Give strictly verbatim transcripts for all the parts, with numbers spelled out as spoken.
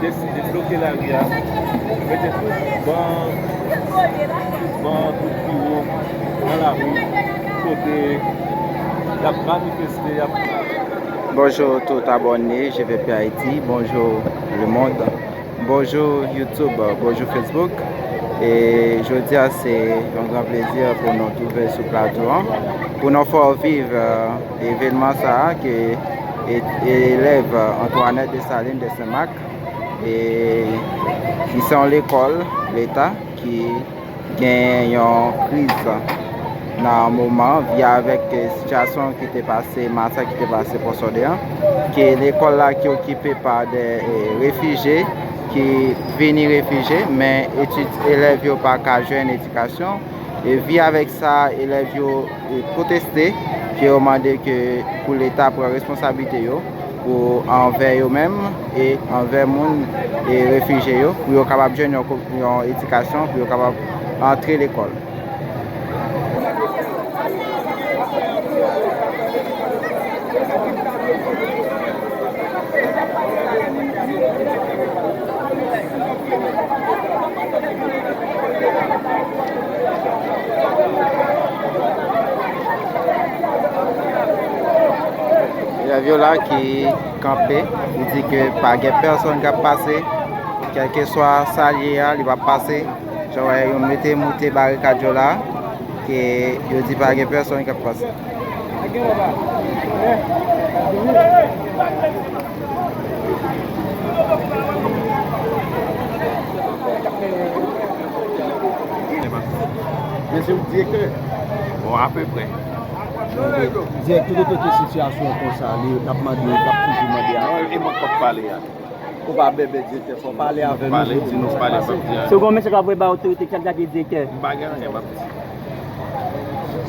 Deside bloke lari a, mete tout ban, tout ban, tout biwo nan lari, kote y ap manifeste, y ap Bonjour tout abonné G V P Haïti, bonjour le monde, bonjour YouTube, bonjour Facebook. E jodi a se yon gran plezi pou nou twouve sou plato a pou nou fè w viv evenman sa a ke e- elèv Antoinette Dessalines de Saint-Marc e ki se yon lekòl leta ki gen yon kriz nan moman via avèk sitiyasyon ki te pase, masak ki te pase Pòsòde an, ke lekòl la ki okipe pa de refijye ki vini refijye, men etid elèv yo pa ka jwenn edikasyon. E via avèk sa, elèv yo pwoteste, ke yo mande ke pou leta pran responsablite yo pou anvè yo menm e anvè moun e refijye yo, pou yo kapab jwenn yon, yon edikasyon, pou yo kapab antre lekòl. Elèv yo la ki kanpe, li di ke pa gen pèsonn k ap pase, kèlkeswa sa l ye a, li p ap pase. Jan w wè yo mete moute barikad yo la, ke yo di pa gen pèsonn k ap pase. Men se yon direktè. Bon, apeprè. Direktè, tout otan ke sitiyasyon konsa, li t ap mande, li t ap toujou mande a. Non, e mwen k p ap pale a. Ou pa bèbè direktè, fò w pale avè nou. Pale, di nou pale, p ap di anyen. Si w gen yon mesaj w ap voye bay otorite, ki ap gade direktè? M pa gen anyen m ap di.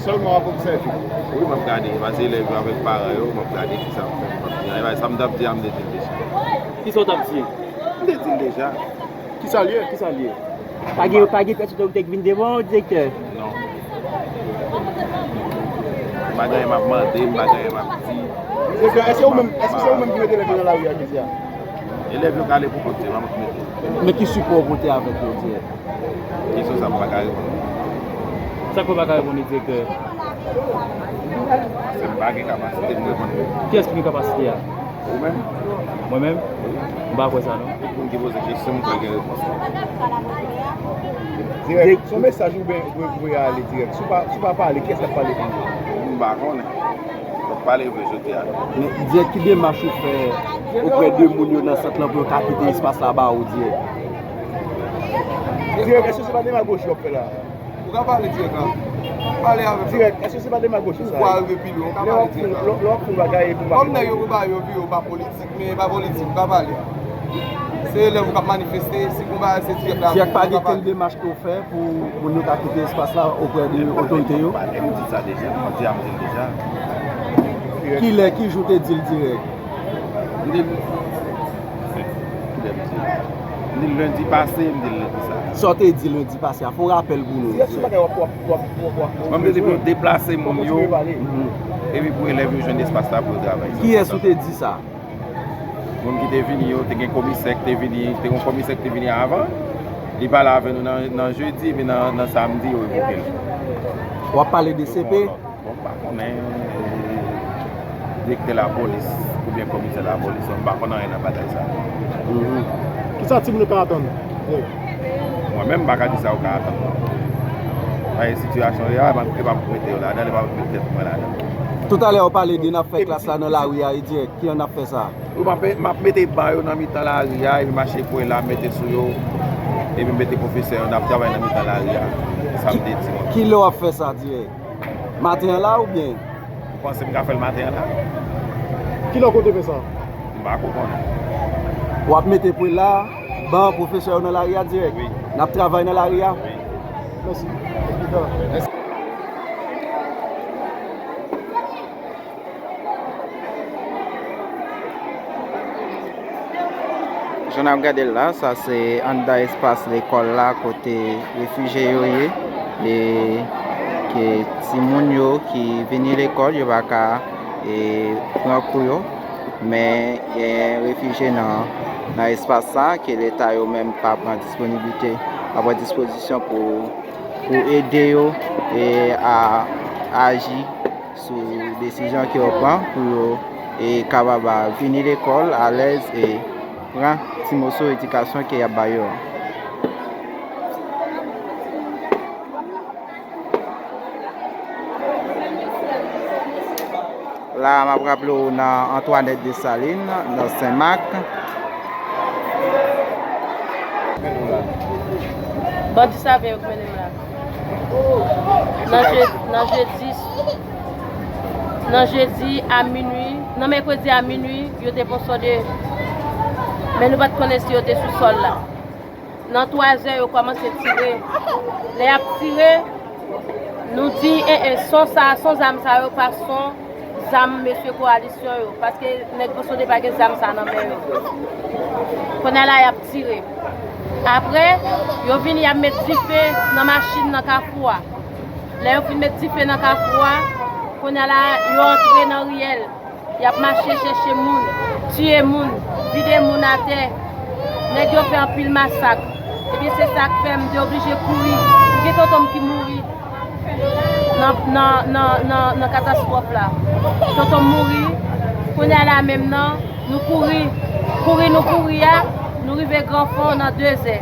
Sèlman w ap obsève. Wi, m ap gade, paske elèv yo avèk paran yo, m ap gade kisa m fè, m p ap di anyen. Sa m t ap di a, m te di l deja. Kisa w t ap di? M te di l deja. Kisa l ye? Kisa l ye? Pa gen, pa gen pyès otorite ki vin devan w, direktè? Non. M pa gen anyen m ap mande, m pa gen anyen m ap di. Direktè, èske ou menm, èske se ou menm ki mete elèv yo nan lari a jodi a? Elèv yo k ale pou kont yo, pa mwen ki mete. Men ki sipò w pote avèk yo, direktè? Kesyon sa a m pa ka reponn ou. Sa k fè w pa ka reponn li, direktè? Paske m pa gen kapasite pou m reponn ou. Kiyès ki gen kapasite a? Ou menm? Mwen menm? Wi. M pa kwè sa non. Tout moun ki poze kesyon, m kwè gen repons lan. Dirèk, se yon mesaj ou ben voye ale dirèk. Si w pa, si w pa pale, kiyès k ap pale pou ou? M pa konnen. Fòk pale vre jodi a. Men, dirèk, ki demach ou fè oprè de moun yo nan sant lan pou yo ka kite espas la ba ou dirèk? Dirèk, èske se pa demagoji w ap fè la? Ou ka pale dirèk la. Pale avè m. Dirèk, èske se pa demagoji sa? Ou vwa rive pi lwen, ou ka pale dirèk la. Lè w ap fè yon bagay pou bagay. Kòm nèg yo pou ba yo vire, yo pa politik, men e pa politik, pa pale. Se elèv ou k ap manifeste, si gon bagay se dirèk la. Dirèk, pa gen kenn demach ke w fè pou moun yo ka kite espas la oprè de otorite yo? M di sa deja, m di a, m di l deja. Kilè, ki jou w te di l dirèk? M di l. Kilè m di l? M di l lendi pase, m di l lendi sa. Sa w te di lendi pase a, fè yon rapèl pou nou. Mwen, m te di pou yo deplase moun yo, epi pou elèv yo jwenn espas la pou yo travay. Kiyès ou te di sa? Moun ki te vini yo, te gen komisè ki te vini, te gen yon komisè ki te vini avan. Li pale avè nou nan, nan jedi, epi nan, nan samdi, yo revoke l. W ap pale de C P? Bon, m pa konnen direktè lapolis oubyen komisè lapolis, m pa konn anyen nan bagay sa. Kisa timoun yo ka atann? Mwen menm, m pa ka di sa yo ka atann non. Paske sitiyasyon yo a, e pa, e pa pou mete yo ladan, e pa pou mete tèt mwen ladan. Toutalè, w pale de n ap fè klas la nan lari a, e dirèk, kilè n ap fè sa? Wi, m ap, m ap mete ban yo nan mitan lari a, epi mache pwen la, mete sou yo, epi mete pwofesè yo, n ap travay nan mitan lari a. Sa m te di mwen. Kilè w ap fè sa dirèk? Maten an la oubyen? Ou panse m ka fè l maten an la? Kilè w konte fè sa? M pa ko konnen. W ap mete pwen la, ban pwofesè yo nan lari a dirèk? Wi. N ap travay nan lari a? Wi. Mèsi. Jan n ap gade l la, sa se anndan espas lekòl la kote refijye yo ye, e ke timoun yo ki vini lekòl, yo pa ka, e, pran kou yo, men gen refijye nan nan espas sa, ke Leta yo menm pa pran disponiblite, pa pran dispozisyon pou, pou ede yo e a aji sou desizyon ke yo pran pou yo e kapab a, vini lekòl alèz e pran ti moso edikasyon ke y ap ba yo an. La, m ap raple w nan Antoinette Dessalines, nan Senmak. Bandi Saven yo k mennen m la. Nan je, nan jedi, nan jedi a minui, nan mèkredi a minui, yo te pon sonde. Men nou pa t konnen si yo te sou sòl la. Nan twazè, yo kòmanse tire. Lè y ap tire, nou di, en, en, son sa, son zam sa yo pa son zam mesye kowalisyon yo, paske nèg Bosonde pa gen zam sa nan men yo. Kounye a la, y ap tire. Apre, yo vini, y ap met dife nan machin nan Kafou a. Lè yo fin met dife nan Kafou a, kounye a la, yo antre nan riyèl. Y ap mache chèche moun, tiye moun, vide moun atè. Nèg yo fè anpil masak. Ebyen, se sa k fè m te oblije kouri. M gen tonton m ki mouri nan, nan, nan, nan, nan katastwòf la. Tonton m mouri. Kounye a la menm nan, nou kouri. Kouri nou kouri a, nou rive Gran Fon nan dezè.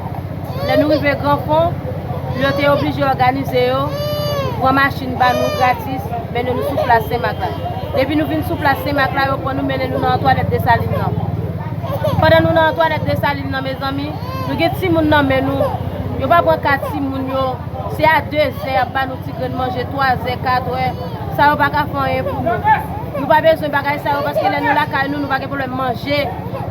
Lè nou rive Gran Fon, yo te oblije òganize yo, pran machin ba nou gratis, mennen nou sou plas Senmak la. Depi nou vin sou plas Senmak la, yo pran nou mennen nou nan Antwannèt Desalin nan. Pandan nou nan Antwannèt Desalin nan, mezanmi, nou gen timoun nan men nou. Yo pa pran ka timoun yo. Se a dezè y ap ba nou ti grenn manje, twazè, katrè. Sa yo pa ka fè anyen pou nou. Nou pa bezwen bagay sa yo paske lè nou lakay nou, nou pa gen pwoblèm manje.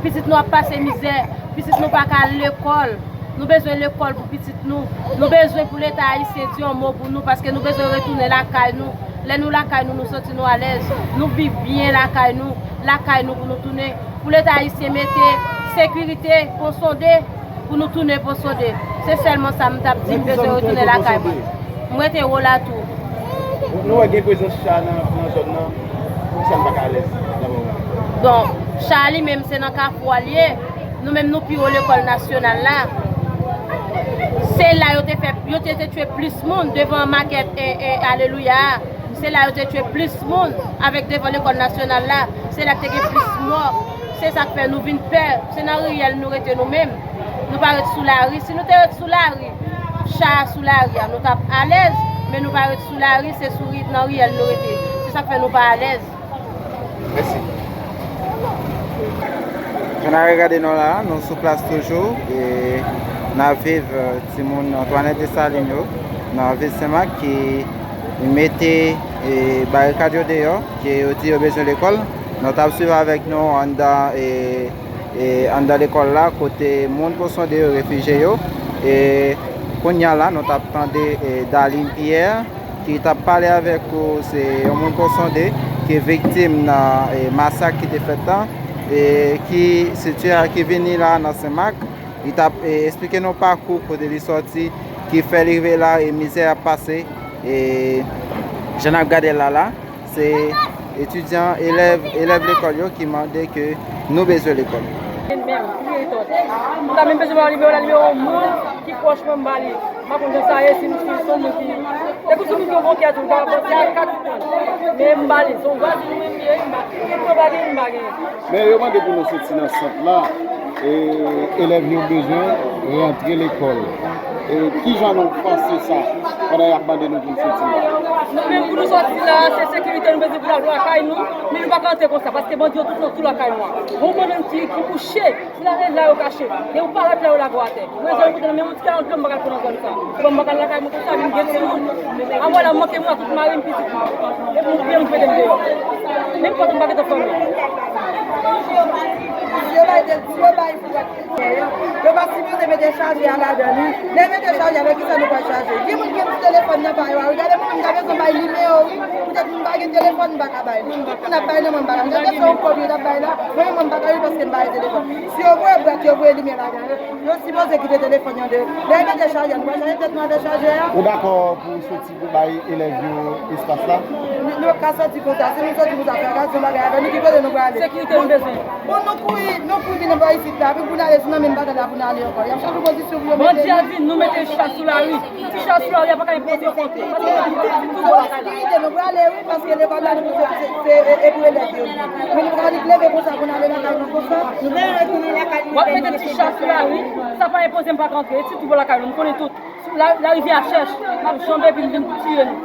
Pitit nou ap pase mizè. Pitit nou pa ka al lekòl. Nou bezwen lekòl pou pitit nou. Nou bezwen pou Leta ayisyen di yon mo pou nou, paske nou bezwen retounen lakay nou. Lè nou lakay nou, nou santi nou alèz. Nou viv byen lakay nou. Lakay nou pou nou tounen. Pou Leta ayisyen mete sekirite, Pon Sonde, pou nou tounen Pon Sonde. Se sèlman sa m t ap di, m bezwen retounen lakay mwen. M rete Wolatou. Nou wè gen prezans cha nan, nan zòn nan. Poukisa n pa ka alèz nan moman? Bon, cha li menm se nan Kafou a l ye. Nou menm nou pi wo lekòl nasyonal la. Se la yo te fè, yo te, te tchwe plis moun devan makèt, e, e, Alelouya a. Se la yo te tchwe plis moun avèk devan lekòl nasyonal la. Se la k te gen plis mò. Se sa k fè nou vin pè. Se nan riyèl nou rete nou menm. Nou pa ret sou lari. Si nou te ret sou lari, cha a sou lari a, nou t ap alèz, men nou pa ret sou lari, se sou ri-, nan riyèl nou rete. Se sa k fè nou pa alèz. Mèsi. Jan n ap gade nou la, nou sou plas toujou, e n ap viv, e, timoun Antwannèt Desalin yo, nan vil Senmak ki mete, e, barikad yo deyò, ke yo di yo bezwen lekòl. Nou t ap swiv avèk nou anndan, e, e, anndan lekòl la, kote moun Pon Sonde yo refijye yo. E kounye a la, nou t ap tande, e, Darline Pierre, ki t ap pale avèk ou, se yon moun Pon Sonde ki viktim nan, e, masak ki te fèt la, e ki sitiyasyon ki vini la nan Senmak. Li t ap, e, eksplike nou pakou kote li sòti, ki fè li rive la, e mizè y ap pase. E jan n ap gade l la la, se etidyan, elèv, elèv lekòl yo ki mande ke nou bezwen lekòl. Menm, ki meriton. M ta menm bezwen ba nimewo la, nimewo yon moun ki pwòch mwen, m ba li. M pa konn jan sa ye, si, si se yon moun ki, depi si moun ki yon bon kè tou, m pa panse a kat pou konn. Men m ba li, se yon vwazin mwen li ye, m pa, m pa gen, m pa gen. Men yo mande pou nou soti nan sant la, e elèv yo bezwen rantre lekòl. E kijan nou panse sa pandan y ap mande nou pou n soti la? Nou menm pou nou soti la, se sekirite nou bezwen pou n al lakay nou, men nou pa ka rantre konsa, paske bandi yo tout nan tou lakay nou an. Yon bannann ki, ki kouche, sou la, la yo kache. Gen yon palèt la yo lage w atè. Mwen, zòn kote nan menm yon ti karann pye, m pa ka al pran nan zòn sa. Ou wè m pa ka al lakay mwen konsa, vin gen timoun. Anmwey la, m manke mwen ak tout mari m, pitit mwen. Epi m pye m pete m deyò. Menm pòt m pa gentan fèmen. Si yo bay de, si yo bay fou ak kretyen yo, yo pa sipoze mete chaje a ladan li. Lè yo mete chaje, avèk kisa nou pral chaje? Gen moun ki gen ti telefòn nan pa yo a. Wi, gade mwen menm, m ta bezwen bay nimewo, wi. Poutèt m pa gen telefòn, m pa ka bay li. Moun ap bay nan mwen, m pa ka. Gade se yon kòb yo t ap bay la. Mwen menm, mwen m pa ka li paske M ba yo telefòn. Si yo voye bwèt, yo voye limyè bagay yo, yo sipoze kite telefòn yo deyò. Lè yo mete chajè, nou pa chaje tèt nou avèk chajè a. Ou dakò pou soti pou bay elèv yo espas la? Nou, nou ka soti konsa. Si nou soti konsa, fè gaz yon bagay avè nou, ki kote nou prale? Sekirite nou bezwen. Bon, nou kouri, nou kouri vin anba isit la, pou nou ale, si nan menm bagay la pou nou ale ankò. Y ap chache pozisyon pou yo mete nou. Bandi a di nou mete chaj sou lari. Ti chaj sou lari a pa ka enpoze kont. Paske nou di tout bon lakay la. Sekirite nou prale, wi, paske lekòl la, nou se, se, se, e, e pou elèv yo. Men nou pa ka di leve konsa pou nou ale lakay nou konsa. W ap mete ti chaj sou lari, sa pa enpoze m pa ka antre. E ti tout bon lakay nou, nou konnen tout. Sou la, larivyè a chèch, n ap janbe epi l vin tiye nou.